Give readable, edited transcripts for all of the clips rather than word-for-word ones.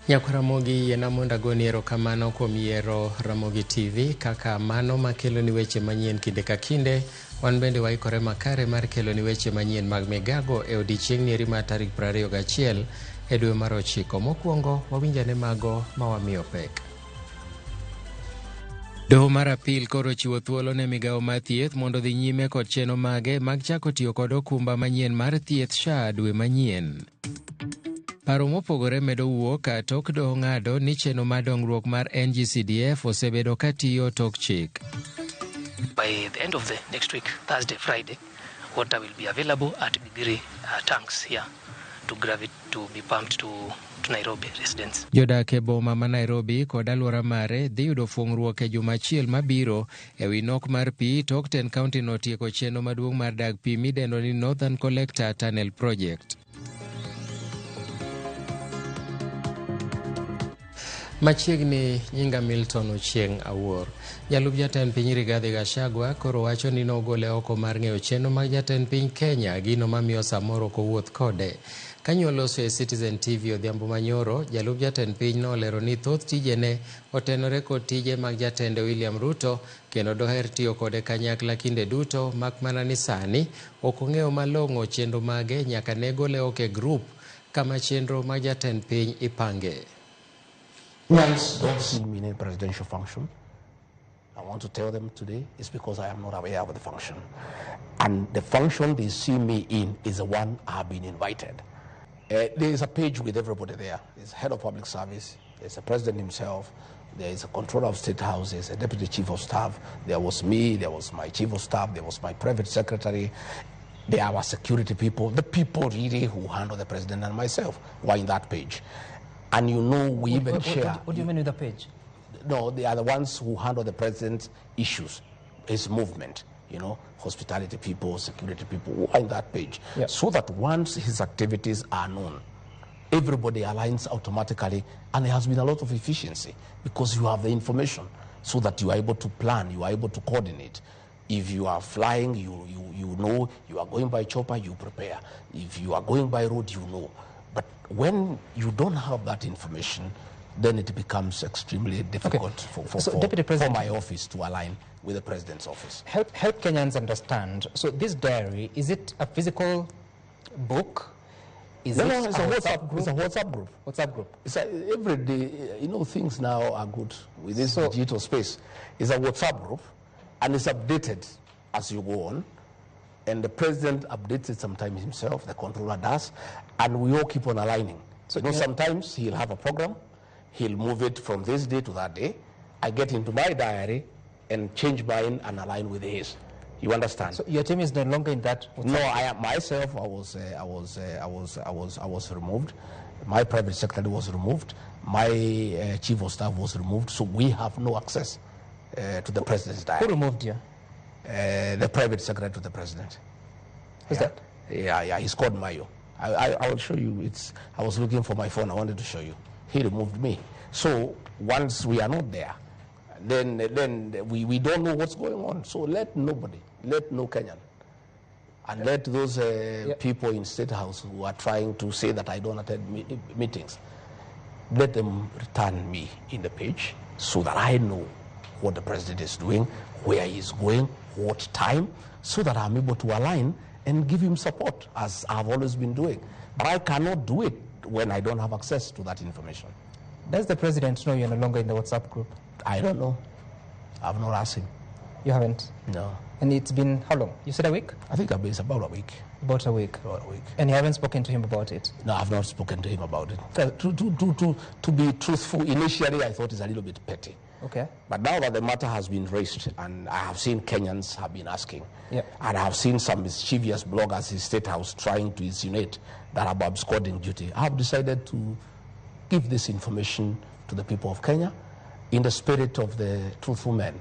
Nyakwar Ramogi yiena mondo agoni erokamano kuom yiero Ramogi TV kaka mano makeloni weche manyien kinde ka kinde. Wan bende waikore makare mar keloni weche manyien mag migago e odiechieng'ni eri mar tarik 21 e dwe mar ochiko. Mokwongo wawinj ane mago ma wamiyo pek. Doho mar apil koro ochiwo thuolo ne migawo mar thieth mondo odhi nyime kod chenro mage mag chako tiyo kod okumba manyien mar thieth SHA dwe manyien. Paro mopogore medo wuok tok doho ng'ado ni chenro mar dongruok mar NGCDF osebedo ka tiyo tok chik. By the end of the next week, Thursday, Friday, water will be available at Gigiri tanks here to gravity to be pumped to Nairobi residents. Jodak e boma ma Nairobi kod alwora mare dhi yudo fuong'ruok e juma achiel mabiro e wi nok mar pi tok tend kaunti no tieko chenro maduong' mar dag pi midendo ni Northern Collector Tunnel Project. Machiegni nyinga Milton Ochieng' Awuor. Jalup jatend piny Rigathi Gachagua koro wacho ni nogole oko mar ng'eyo chenro mag jatend piny Kenya, gino mamiyo samoro ok owuoth kode. Kanyo oloso e Citizen TV odhiambo manyoro, jalup jatend piny nolero ni thoth tijene otenore kod tije mag jatende William Ruto kendo doher tiyo kode kanyakla kinde duto mak mana ni sani ok ong'eyo malong'o chenro mage nyaka ne gole oko e grup kama chenro mag jatend piny ipange. Kenyans don't see me in a presidential function. I want to tell them today it's because I am not aware of the function. And the function they see me in is the one I have been invited. There is a page with everybody there. There's head of public service, there's the president himself, there is a controller of state house, there's a deputy chief of staff, there was me, there was my chief of staff, there was my private secretary, there are our security people, the people really who handle the president and myself were in that page. And you know, we even share. What do you mean with the page? No, they are the ones who handle the president's issues, his movement, you know, hospitality people, security people who are in that page. So that once his activities are known, everybody aligns automatically, and there has been a lot of efficiency because you have the information so that you are able to plan, you are able to coordinate. If you are flying, you know you are going by chopper, you prepare. If you are going by road, you know. But when you don't have that information, then it becomes extremely difficult Deputy for President, my office to align with the president's office. Help Kenyans understand. So this diary, is it a physical book? Is No, it no, it's a a WhatsApp WhatsApp group? It's a WhatsApp group. WhatsApp group. It's a, every day, you know, things now are good with this digital space. It's a WhatsApp group, and it's updated as you go on. And the president updates it sometimes himself, the controller does, and we all keep on aligning. Sometimes he'll have a program, he'll move it from this day to that day. I get into my diary and change mine and align with his. You understand? So your team is no longer in that WhatsApp? No, I am myself. I was removed. My private secretary was removed. My chief of staff was removed. So we have no access to the president's diary. Who removed you? The private secretary to the president. Who's that? Yeah, yeah, he's called Mayo. I will show you. I was looking for my phone. I wanted to show you. He removed me. So once we are not there, then we don't know what's going on. So let nobody, let no Kenyan, and let those people in State House who are trying to say that I don't attend meetings, let them return me in the page so that I know what the president is doing, where he is going, what time, so that I'm able to align and give him support, as I've always been doing. But I cannot do it when I don't have access to that information. Does the president know you're no longer in the WhatsApp group? I don't know. I've not asked him. You haven't? No. And it's been how long? You said a week? I think it's about a week. About a week. About a week. And you haven't spoken to him about it? No, I've not spoken to him about it. To be truthful, initially I thought it's a little bit petty. But now that the matter has been raised, and I have seen Kenyans have been asking, and I have seen some mischievous bloggers in State House trying to insinuate that I'm absconding duty, I have decided to give this information to the people of Kenya in the spirit of the truthful man,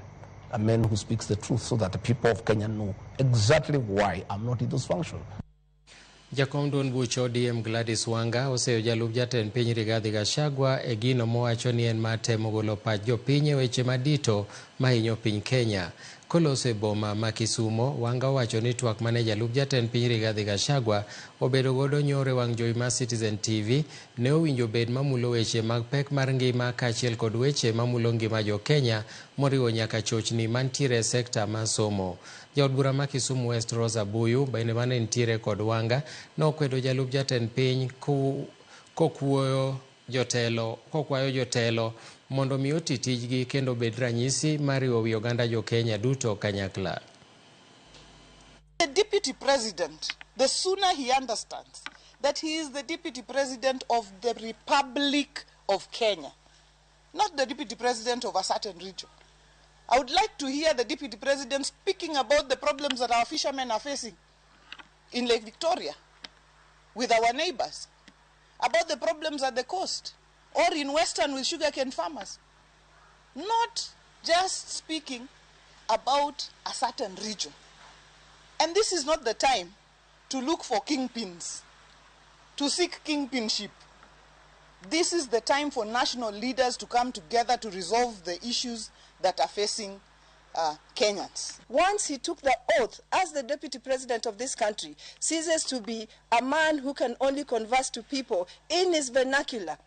a man who speaks the truth, so that the people of Kenya know exactly why I'm not in this function. Jakom duond buch ODM Gladys Wanga oseyo jalup jatend piny Rigathi Gachagua e gino mowacho ni en mar temo golo pach jopiny e weche madito mahinyo piny Kenya. Koloso e boma ma Kisumo, Wanga owacho ni twak mane jalup jatend piny Rigathi Gachagua obedo godo nyoro e wang' jowi mar Citizen TV ne owinjo bed mamulo weche mag pek mar ngima kaachiel kod weche mamulo ngima jo Kenya moriwo nyaka chochni mantiere e sekta mar somo. Jaod bura ma Kisumu West Rosa Buyu bende mane nitiere kod Wanga nokwedo jalup jatend piny kokwayo jotelo mondo mi oti tijgi kendo bed ranyisi mar riwo wi oganda jo Kenya duto kanyakla. The deputy president, the sooner he understands that he is the deputy president of the Republic of Kenya, not the deputy president of a certain region. I would like to hear the deputy president speaking about the problems that our fishermen are facing in Lake Victoria with our neighbors, about the problems at the coast or in Western with sugarcane farmers. Not just speaking about a certain region. And this is not the time to look for kingpins, to seek kingpinship. This is the time for national leaders to come together to resolve the issues that are facing Kenyans. Once he took the oath as the deputy president of this country, ceases to be a man who can only converse to people in his vernacular.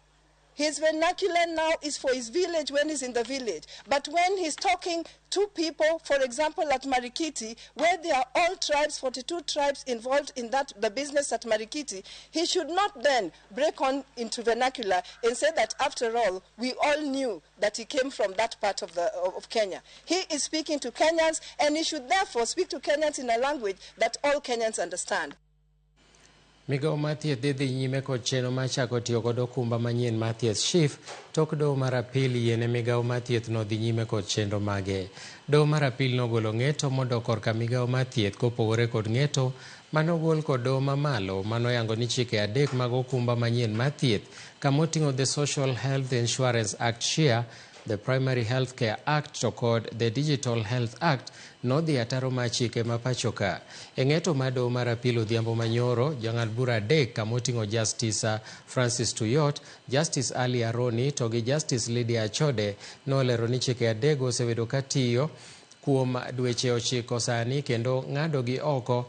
His vernacular now is for his village when he's in the village. But when he's talking to people, for example, at Marikiti, where there are all tribes, 42 tribes involved in that the business at Marikiti, he should not then break on into vernacular and say that, after all, we all knew that he came from that part of Kenya. He is speaking to Kenyans, and he should therefore speak to Kenyans in a language that all Kenyans understand. Migawo mar thieth dhi nyime kod chenro mar chako tiyo kod okumba manyien mar thieth SHIF tok doho mar apil yiene migawo mar thieth no dhi nyime kod chenro mage. Doho mar apil nogolo ng'eto modok korka migawo mar thieth kopogore kod ng'eto manogol kod doho mamalo manoyango ni chike adek mag okumba manyien mar thieth kamoting'o The Social Health Insurance Act SHIA, The Primary Health Care Act to kod The Digital Health Act nodhi ataro mar chike ma pacho ka. E ng'eto mar doho mar apil odhiambo manyoro, jong'ad bura adek kamoting'o Justice Francis Tuyot, Justice Ali Aroni to gi Justice Lydia Achode nolero ni chike adego osebedo katiyo kuom dweche 9 sani kendo ng'ado gi oko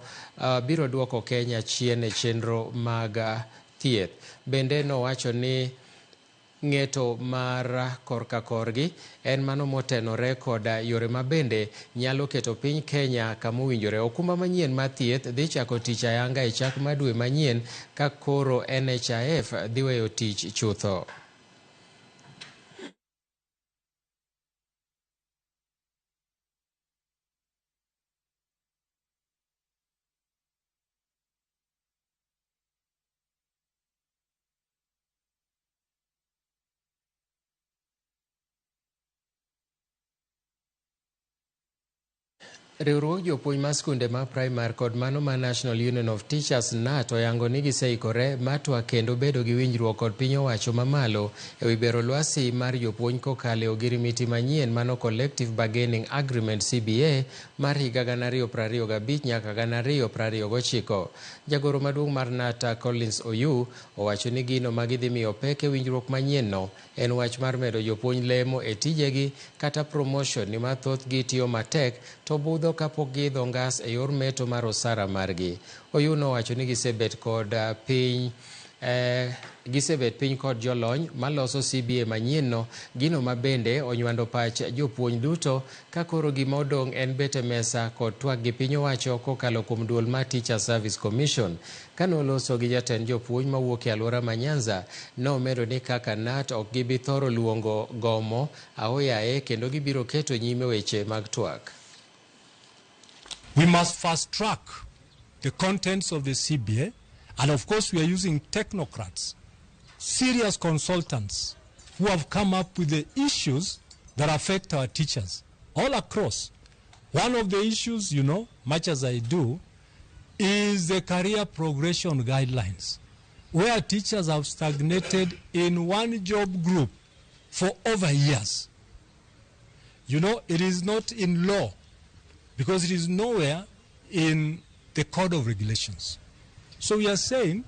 biro duoko Kenya chien e chenro mag thieth. Bende nowacho ni ng'eto mar korka korgi en mano motenore koda yore mabende nyalo keto piny Kenya kama owinjore. Okumba manyien mar thieth dhi chako tich ayanga e chak mar dwe manyien ka koro NHIF dhi weyo tich chutho. Riwruog jopuonj mar skunde ma primary kod mano ma National Union of Teachers NAT oyango ni giseikore mar twak kendo bedo gi winjruok kod piny owacho mamalo ewi bero lwasi mar jopuonj kokalo e ogirimiti manyien mano Collective Bargaining Agreement CBA mar higa 2025 nyaka 2029. Jagoro maduong' mar NAT Collins Oyu owacho ni gino ma gidhi miyo pek e winjruok manyien no en wach mar medo jopuonj lemo e tijegi kata promotion nimar thothgi tiyo matek to budho kapok giidho ngas e yor meto mar osara margi. Oyu nowacho ni gisebet piny kod jolony maloso CBA manyien no, gino mabende onywando pach jopuonj duto ka koro gima odong' en bet e mesa kod twak gi piny owacho kokalo kuom duol mar Teacher Service Commission. Kanoloso gi jatend jopuonj mawuok e alwora ma Nyanza, nomedo ni kaka NAT ok gibi thoro luongo gomo aoyaye kendo gibiro keto nyime weche mag twak. We must fast track the contents of the CBA, and of course we are using technocrats, serious consultants who have come up with the issues that affect our teachers all across. One of the issues, you know, much as I do, is the career progression guidelines, where teachers have stagnated in one job group for over years. You know, it is not in law, because it is nowhere in the Code of Regulations. So we are saying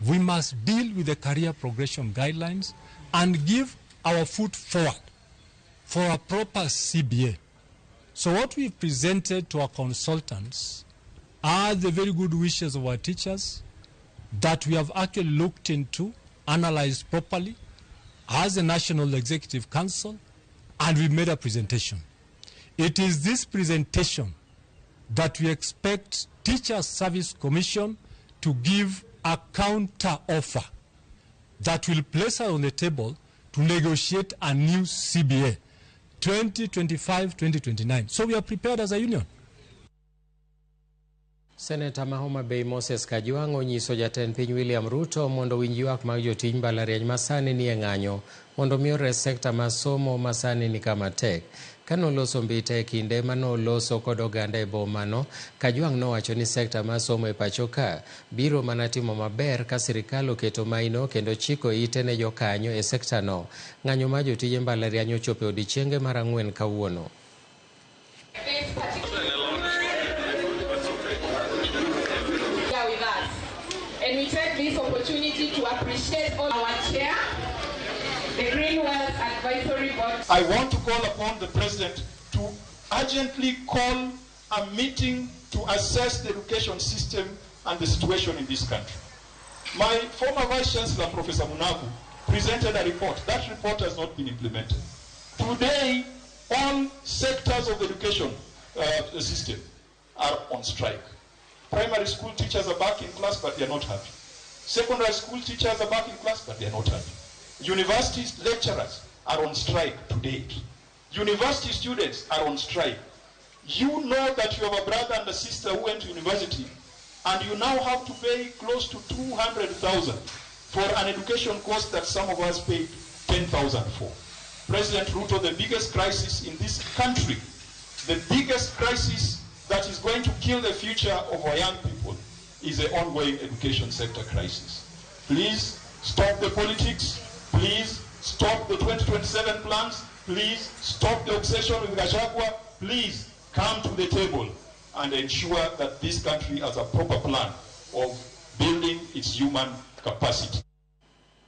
we must deal with the career progression guidelines and give our foot forward for a proper CBA. So what we've presented to our consultants are the very good wishes of our teachers that we have actually looked into, analyzed properly as a National Executive Council, and we made a presentation. It is this presentation that we expect Teacher Service Commission to give a counter offer that will place us on the table to negotiate a new CBA 2025-2029. So we are prepared as a union. Seneta ma Homa Bay Moses Kajwang' onyiso jatend piny William Ruto mondo owinj ywak mag jotij mbalariany ma sani nie ng'anyo mondo mi ores sekta mar somo ma sani ni kama tek. Kanoloso mbita e kinde manoloso kod oganda e bomano, Kajwang' nowacho ni sekta mar somo e pacho ka biro mana timo maber ka sirikal oketo maino kendo chiko ite ne jokanyo e sekta no. Ng'anyo mar jotije mbalariany ochopo e odiechienge mar ang'wen kawuono. With us. And we take this opportunity to appreciate all our chair, the Green Wealth Advisory Board. I want to call upon the President to urgently call a meeting to assess the education system and the situation in this country. My former Vice Chancellor, Professor Munavu, presented a report. That report has not been implemented. Today, all sectors of the education system are on strike. Primary school teachers are back in class, but they are not happy. Secondary school teachers are back in class, but they are not happy. University lecturers are on strike to date. University students are on strike. You know that you have a brother and a sister who went to university, and you now have to pay close to 200,000 for an education course that some of us paid 10,000 for. President Ruto, the biggest crisis in this country, the biggest crisis that is going to kill the future of our young people is the ongoing education sector crisis. Please stop the politics. Please stop the 2027 plans. Please stop the obsession with Gachagua. Please come to the table and ensure that this country has a proper plan of building its human capacity.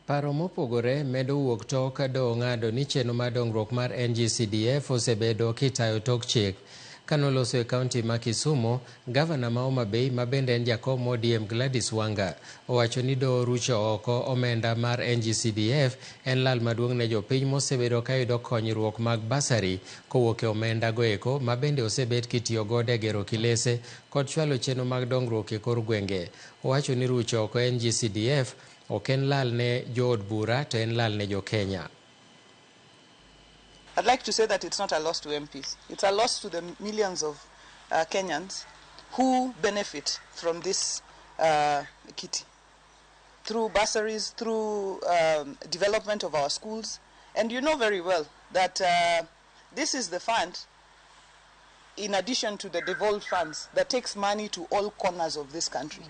Paro mopogore medo wuok tok doho ng'ado ni chenro mar dongruok mar NGCDF osebedo kitayo tok chik. Kanoloso e kaunti ma Kisumu, gavana ma Homa Bay ma bende en jakom ODM Gladys Wanga owacho ni doho rucho oko omenda mar NGCDF en lal maduong' ne jopiny mosebedo kayudo konyruok mag basari kowuok e omenda goeko ma bende osebet kitiyo godo e gero kilese kod chwalo chenro mag dongruok e kor gwenge. Owacho ni rucho oko NGCDF ok en lal ne jood bura to en lal ne jo-Kenya. I'd like to say that it's not a loss to MPs. It's a loss to the millions of Kenyans who benefit from this kitty through bursaries, through development of our schools. And you know very well that this is the fund, in addition to the devolved funds, that takes money to all corners of this country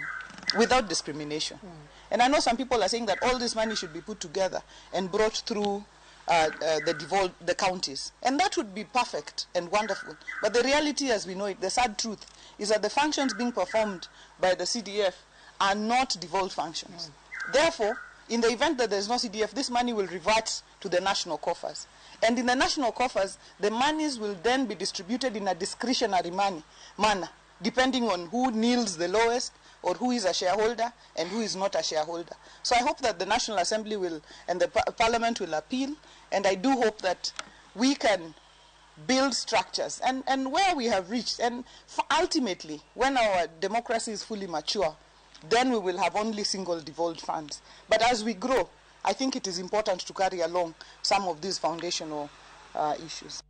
without discrimination. And I know some people are saying that all this money should be put together and brought through the counties. And that would be perfect and wonderful. But the reality as we know it, the sad truth, is that the functions being performed by the CDF are not devolved functions. Therefore, in the event that there's no CDF, this money will revert to the national coffers. And in the national coffers, the monies will then be distributed in a discretionary manner, depending on who kneels the lowest or who is a shareholder and who is not a shareholder. So I hope that the National Assembly will and the Parliament will appeal, and I do hope that we can build structures and where we have reached. And ultimately, when our democracy is fully mature, then we will have only single devolved funds. But as we grow, I think it is important to carry along some of these foundational issues.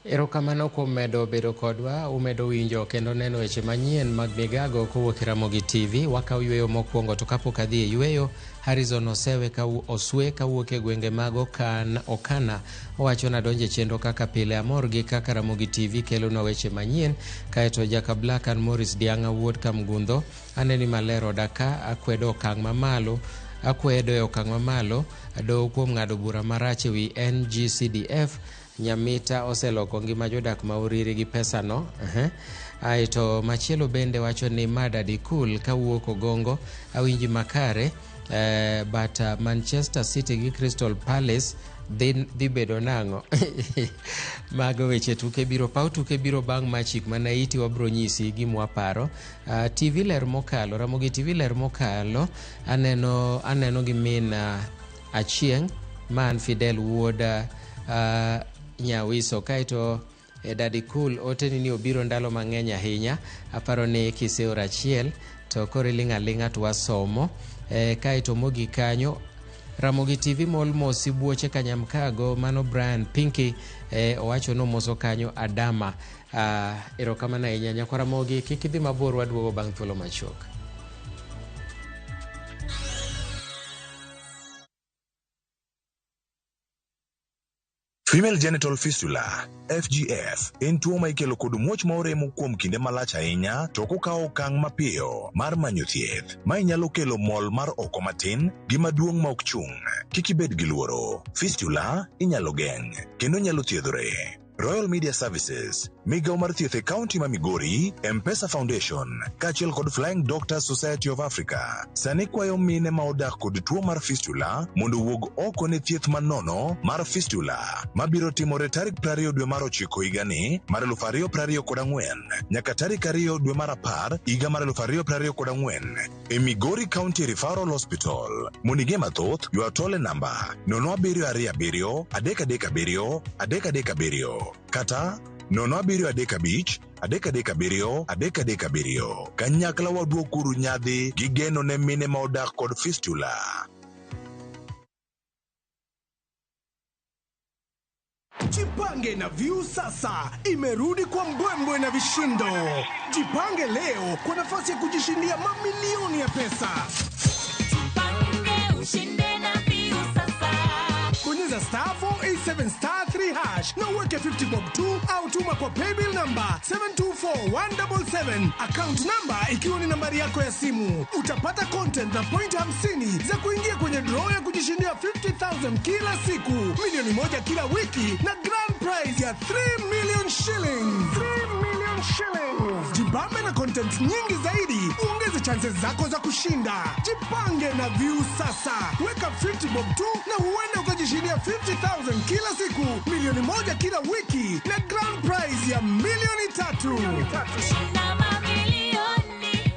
Erokamano kuom medo bedo kodwa, umedo winjo kendo neno weche manyien mag migago kowuok e Ramogi TV. Wakaw yweyo mokwongo to kapok adhi e yweyo, Harrison Osewe Oswe kawuok e gwenge mag Okana owacho nadonjo e chenro kaka pile, amor gi kaka Ramogi TV kelonwa weche manyien. Kaeto Jaka Black and Morris Dianga wuod Kamgundho aneni maler oda ka akwedo okang' mamalo akwedo e okang' mamalo doho kuom ng'ado bura marach ewi NGCDF. Nyamita oseloko ngima jodak ma Uriri gi pesano. Aeto machielo bende wacho ni mada dikul kawuok Ogongo awinji makare but Manchester City gi Crystal Palace dhi bedo nang'o? Mago weche tuke biro paw tuke biro bang' machik mana iti wabro nyisi gimwaparo. TV ler mokalo, Ramogi TV ler mokalo, aneno gi min Achieng' man Fidel wuod Nyawiso. Kaeto e Daddy Cool oteni ni obiro ndalo mang'eny ahinya, aparo ni kiseoro achiel to koro iling' aling'a to wasomo. Kaeto mogik kanyo Ramogi TV mol mosi buoche Kanyamkago, mano Brian Pinky owacho nomoso kanyo Adama. Erokamano ahinya nyakwa Ramogi, kik idhi mabor, waduogo bang' thuolo machuok. Female genital fistula, FGF, en tuo ma ikelo kod muoch ma oremo kuom kinde malach ahinya to ok okawo okang' mapiyo mar manyo thieth. Mae nyalo kelo mol mar oko matin gi maduong' ma ok chung'. Kik ibed gi luoro. Fistula inyalo geng' kendo nyalo thiedhore. Royal Media Services, migawo mar thieth e kaunti ma Migori, M-Pesa Foundation, kaachiel kod Flying Doctors Society of Africa, sani kwayo mine ma odak kod tuo mar fistula mondo owuog oko ne thieth manono mar fistula mabiro timore tarik 20 dwe mar ochiko higani mar 2024 nyaka tarik 2 dwe mar 10 higa mar 2024 e Migori County Referral Hospital. Mondo ing'e mathoth, ywa tol e namba 0727 337 337 kata 0735 337 337. Kanyakla waduokuru nyadhi gi geno ne mine ma odak kod fistula. Jipange na Viusasa imerudi kwa mbwembwe na vishindo. Jipange leo kwa nafasi ya kujishindia mamilioni ya pesa. Jipange ushinde na Viusasa. Bonyeza star 487 star 3 hash na uweke 50 bob 2 au tuma kwa paybill number 724177, account number ikiwa ni nambari yako ya simu. Utapata content na point 50 za kuingia kwenye draw ya kujishindia 50,000 kila siku, milioni 1 kila wiki na grand prize ya 3 million shillings. 3 million shillings. Jibambe na content nyingi zaidi, uongeze chances zako za kushinda. Jipange na Viusasa. Weka 50 bob 2 na huenda ukajishindia 50,000 kila siku, milioni 1 kila wiki na grand prize ya milioni 3. Shinda mamilioni,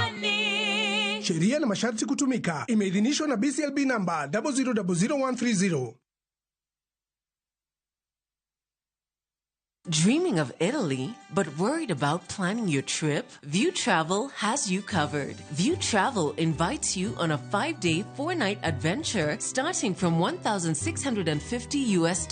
mamilioni. Sheria na masharti kutumika. Imeidhinishwa na BCLB namba 0000130. Dreaming of Italy, but worried about planning your trip? View Travel has you covered. View Travel invites you on a 5-day, 4-night adventure starting from $1,650 US.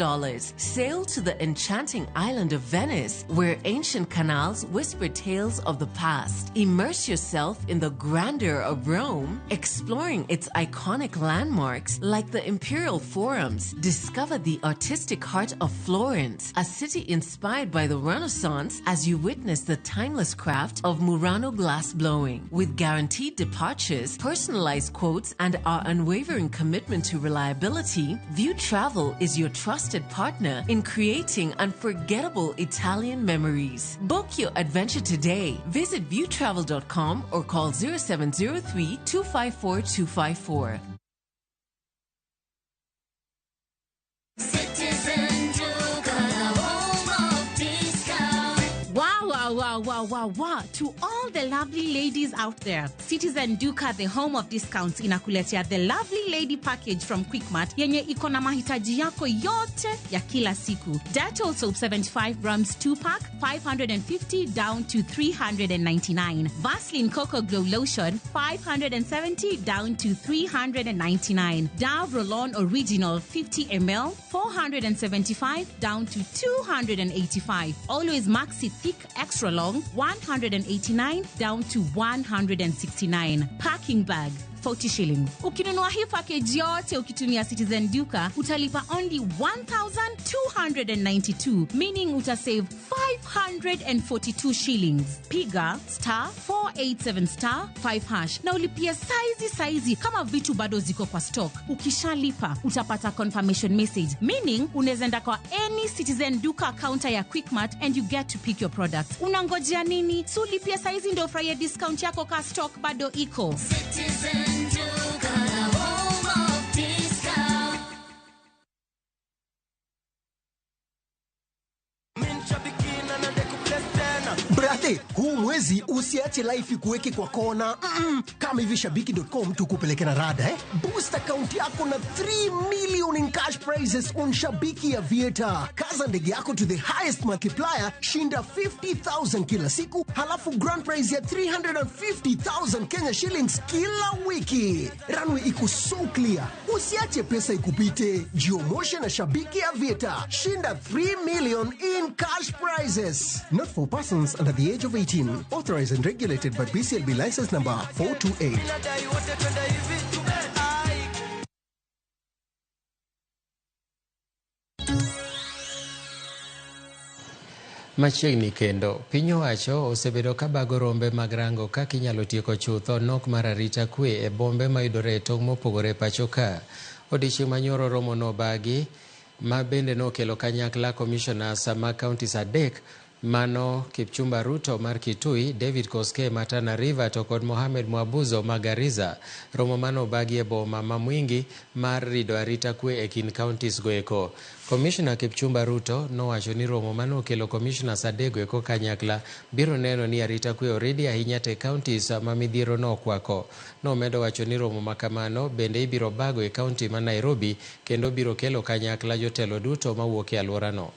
Sail to the enchanting island of Venice, where ancient canals whisper tales of the past. Immerse yourself in the grandeur of Rome, exploring its iconic landmarks like the Imperial Forums. Discover the artistic heart of Florence, a city inspired by the Renaissance, as you witness the timeless craft of Murano glass blowing. With guaranteed departures, personalized quotes, and our unwavering commitment to reliability, View Travel is your trusted partner in creating unforgettable Italian memories. Book your adventure today. Visit viewtravel.com or call 0703 254 254. Citizen Duka, the home of discount. Wow, wow, wow, wow, wow, wow. To all the lovely ladies out there, Citizen Duka, the home of discounts, inakuletea the lovely lady package from Quickmart yenye iko na mahitaji yako yote ya kila siku. Dettol soap 75 grams 2 pack, 550 down to 399. Vaseline Coco Glow Lotion, 570 down to 399. Dove Roll-On Original 50 ml, 475 down to 285. Always Maxi Thick Extra Long, 189 down to 169. Packing bag, 40 shillings. Ukinunua hii package yote ukitumia Citizen Duka utalipa only 1292, meaning utasave 542 shillings. Piga star 487 star 5 hash na ulipia saizi saizi kama vitu bado ziko kwa stock. Ukishalipa utapata confirmation message, meaning unaweza enda kwa any Citizen Duka counter ya Quickmart and you get to pick your products. Unangojea nini? Si ulipia saizi ndio ufurahie discount yako ka stock bado iko. Citizen Duka, the home of discount. Brate, huu mwezi usiache life ikuweke kwa kona. Kama hivi shabiki.com tukupeleke na rada eh? Boost account yako na 3 million in cash prizes on Shabiki Aviator. Kaza ndege yako to the highest multiplier, shinda 50,000 kila siku, halafu grand prize ya 350,000 Kenya shillings kila wiki. Runway iko so clear. Usiache pesa ikupite. Jiomoshe na Shabiki Aviator. Shinda 3 million in cash prizes. Not for persons under the age of 18. Authorized and regulated by BCLB license number 428. Machiegni kendo, piny owacho osebedo ka bago rombe mag rango kaka inyalo tieko chutho nok mar arita kwe e bombe mayudore e tong' mopogore e pacho ka. Odiechieng' manyoro romo nobagi ma bende nokelo kanyakla commissioners mag counties adek mano Kipchumba Ruto mar Kitui, David Koskei ma Tana River to kod Mohamed Mwabuzo ma Garissa. Romo mano obagi e boma ma Mwingi mar rido arita kwe e kind counties go eko. Commissioner Kipchumba Ruto nowacho ni romo mano okelo commissioners adek go eko kanyakla biro neno ni arita kwe oridi ahinya te counties ma midhiero nokwako. Nomedo wacho ni romo makamano bende ibiro bago e county ma Nairobi kendo biro kelo kanyakla jotelo duto mawuok e alworano.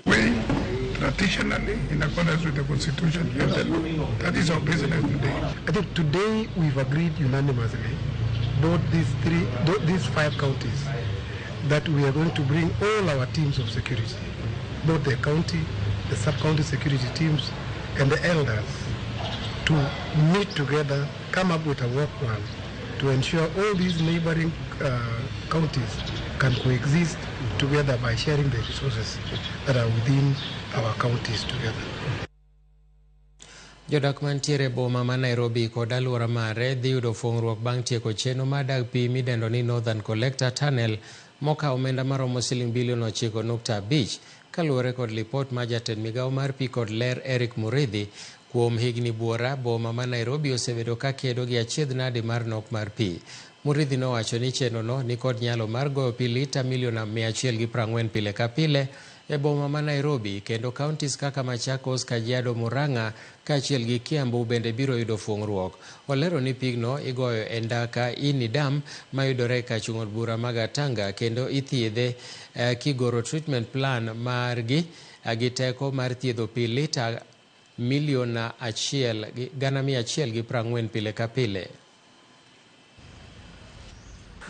We traditionally, in accordance with the Constitution, that is our business today. I think today we've agreed unanimously, both these five counties, that we are going to bring all our teams of security, both the county, the sub-county security teams, and the elders, to meet together, come up with a work plan to ensure all these neighboring counties can coexist together by sharing the resources that are within our counties together. Jodak mantiere boma ma Nairobi kod alwora mare dhi yudo fuong'ruok bang' tieko chenro mar dag pi midendo ni Northern Collector Tunnel mokawo omenda maromo siling bilion 9.5 kaluwore kod lipot ma jatend migawo mar pi kod ler Eric Muridhi. Kuom higni buora, boma ma Nairobi osebedo ka kedo gi achiedh nade mar nok mar pi. Muridhi nowacho ni chenrono ni kod nyalo mar goyo pi lita milion 140 pile ka pile e boma ma Nairobi kendo counties kaka Machakos, Kajiado, Murang'a kaachiel gi Kiambu bende biro yudo fuong'ruok. Olero ni pigno igoyo e ndaka Ini Dam mayudore e kachung' od bura ma Gatanga kendo ithiedhe kigoro treatment plan margi gi teko mar thiedho pi lita milion 140 pile ka pile.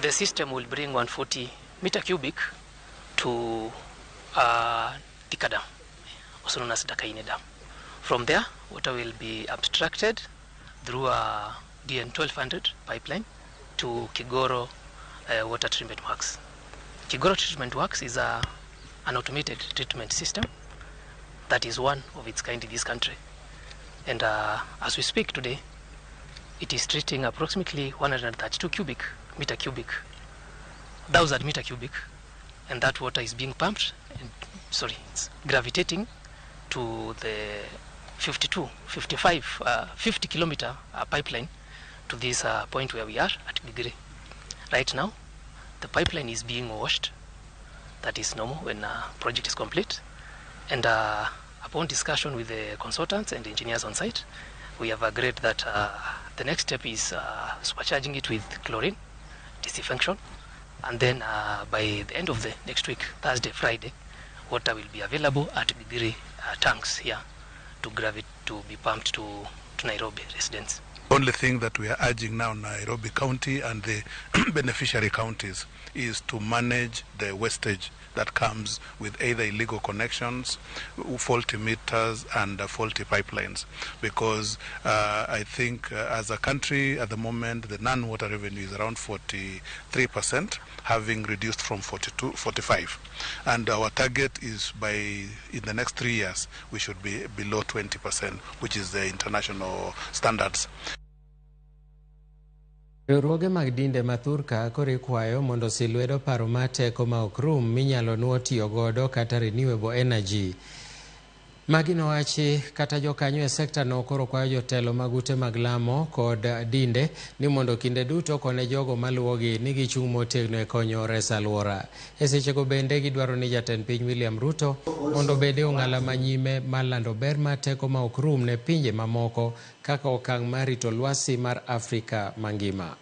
The system will bring 140 meter cubic to Thika Dam, also known as Dakaine Dam. From there, water will be abstracted through a DN 1200 pipeline to Kigoro Water Treatment Works. Kigoro Treatment Works is an automated treatment system that is one of its kind in this country. And as we speak today, it is treating approximately 132 cubic meter cubic, 1,000 meter cubic, and that water is being pumped, and, sorry, it's gravitating to the 50 kilometer pipeline to this point where we are at Gigiri. Right now, the pipeline is being washed. That is normal when a project is complete. And upon discussion with the consultants and engineers on site, we have agreed that the next step is supercharging it with chlorine disinfection. And then by the end of the next week, Thursday, Friday, water will be available at Gigiri tanks here to be pumped to Nairobi residents. Only thing that we are urging now Nairobi County and the beneficiary counties is to manage the wastage that comes with either illegal connections, faulty meters, and faulty pipelines. Because I think as a country at the moment, the non-water revenue is around 43%, having reduced from 42, 45. And our target is by, in the next 3 years, we should be below 20%, which is the international standards. Riwruoge mag dinde ma thurka koro ikwayo mondo osil lwedo paro mar teko ma ok rum minyalo nuo tiyo godo kata renewable energy. Magi nowachi kata jokanyo e sekta no koro kwayo jotelo mag ute mag lamo kod dinde ni mondo kinde duto kone jogo maluwogi ni gichung' motegno e konyo reso alwora. E sechego bende gidwaro ni jatend piny William Ruto mondo obed e ong'ala manyime mar lando ber mar teko ma ok rum ne pinje mamoko kaka okang' mar rito lwasi mar Afrika mangima.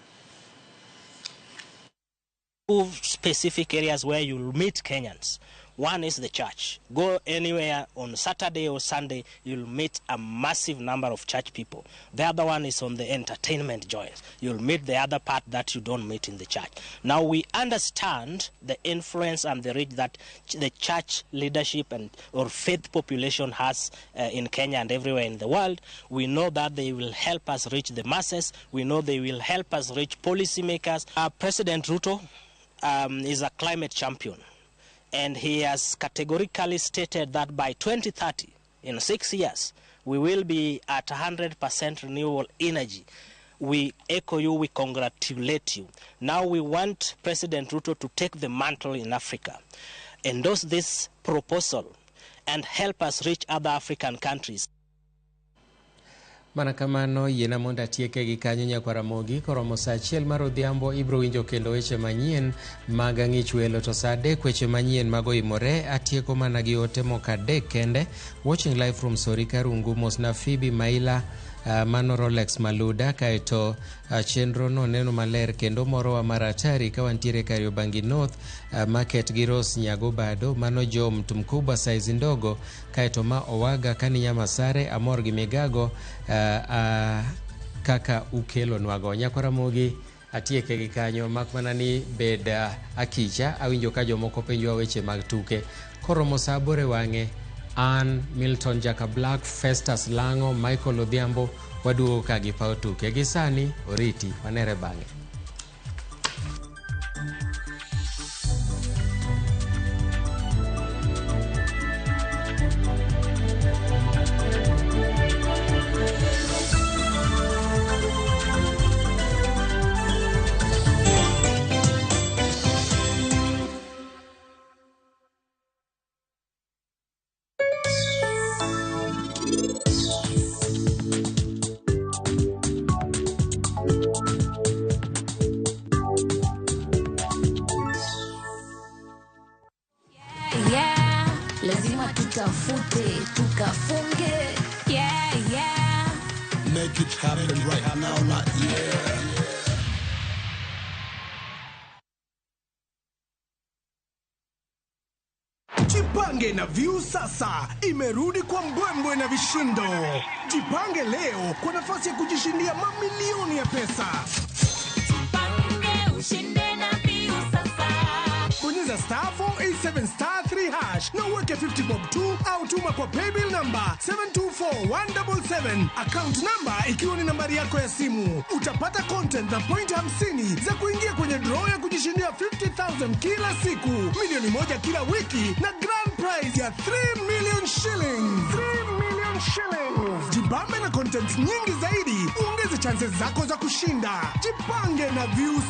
Two specific areas where you'll meet Kenyans. One is the church. Go anywhere on Saturday or Sunday, you'll meet a massive number of church people. The other one is on the entertainment joints. You'll meet the other part that you don't meet in the church. Now we understand the influence and the reach that the church leadership and or faith population has in Kenya and everywhere in the world. We know that they will help us reach the masses. We know they will help us reach policymakers. President Ruto is a climate champion. And he has categorically stated that by 2030, in 6 years, we will be at 100% renewable energy. We echo you, we congratulate you. Now we want President Ruto to take the mantle in Africa, endorse this proposal, and help us reach other African countries. Mana kamano yiena mondo atieke gi kanyo nyakwar Ramogi koromo saa achiel mar odhiambo ibiro winjo kendo weche manyien mag ang'ich welo to saa adek weche manyien mag oimore atieko mana gi ote moko adek kende. Watching live from Sori Karungu mosna Phoebe Maila mano Rolex Maluda kaeto chenro no neno maler kendo morowa mar atari ka wantiere Kariobangi North market gi Rose Nyagobado mano Jo mtu mkubwa saizi ndogo kaeto ma Owaga kani Nyamasare amor gi migago kaka ukelo nwago. Nyakwar Ramogi atieke gi kanyo mak mana ni bed akicha awinjo ka jomoko penjowa weche mag tuke koromo saa aboro e wang'e. An Milton Jaka Black, Festus Lango, Michael Odhiambo waduogo ka gi paw tuke. Gi sani oriti wanere bang'e. Tutafute, tukafunge. Yeah, yeah. Make it happen right now, not yeah. Jipange na Viusasa imerudi kwa mbwembwe na vishindo. Jipange leo kwa nafasi ya kujishindia mamilioni ya pesa. Jipange ushinde na Viusasa. Bonyeza star 487 star 3 hash na uweke 50 bob 2 au tuma kwa paybill number 724177, account number ikiwa ni nambari yako ya simu. Utapata content na point 50 za kuingia kwenye draw ya kujishindia 50,000 kila siku, milioni 1 kila wiki na grand prize ya 3 million shillings. 3 million shillings. Jibambe na content nyingi zaidi, uongeze chances zako za kushinda. Jipange na Viusasa.